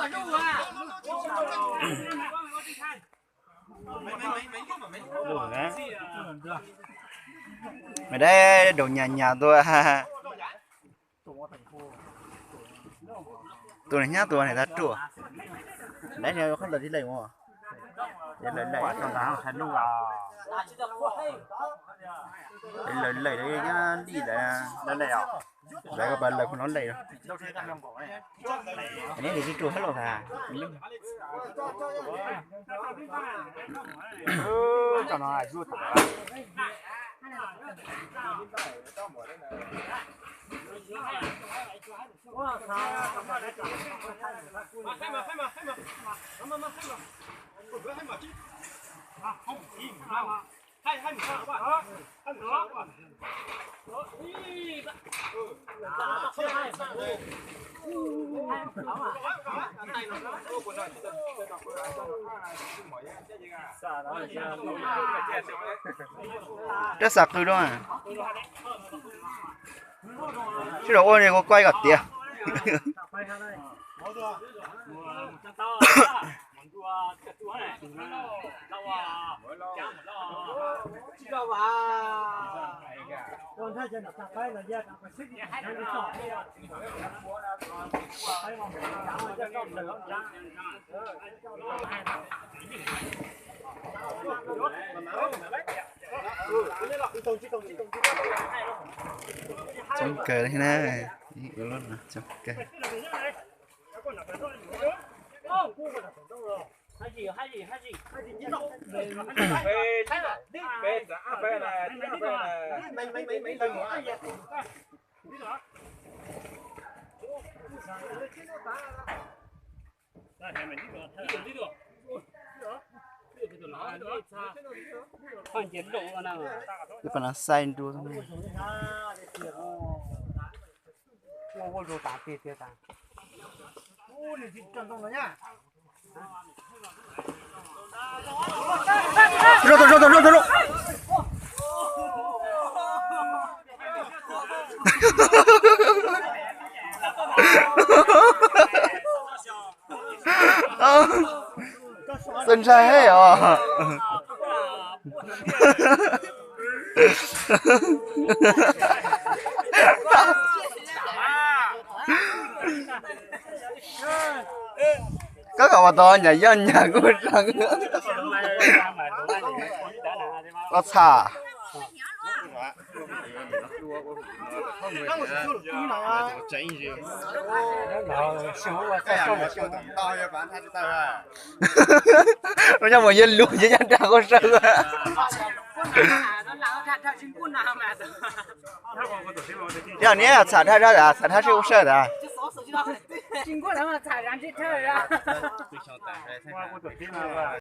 Maiv Dawb daus nyas nyas tuaj. Tus niag nyab tus niag tag ruam. Lawv niag qhov ntawd tib leeg mus. Lawv lawm, lawv lawm, lawv nyab lij lawm. Lawv ko pas lawm kuv no lawm. Neb tus tsis rua hab los tas. Rab xav qw dua. Sib rau ua li kuv kuaj kom tiav. Coob kawg li na, ua lub no coob kawg. Ib pas no xaij nrua. Zoo, zoo, zoo, zoo, zoo. Txawj ntshai heev os. Koj kom ua tau nyam yoj nyam kuj zoo. Koj txham. Nyob mus yog lus yog nyob nrag koj saw. Yog niab txham dhawj dhawj tas, txham dhawj sib ua saw tas.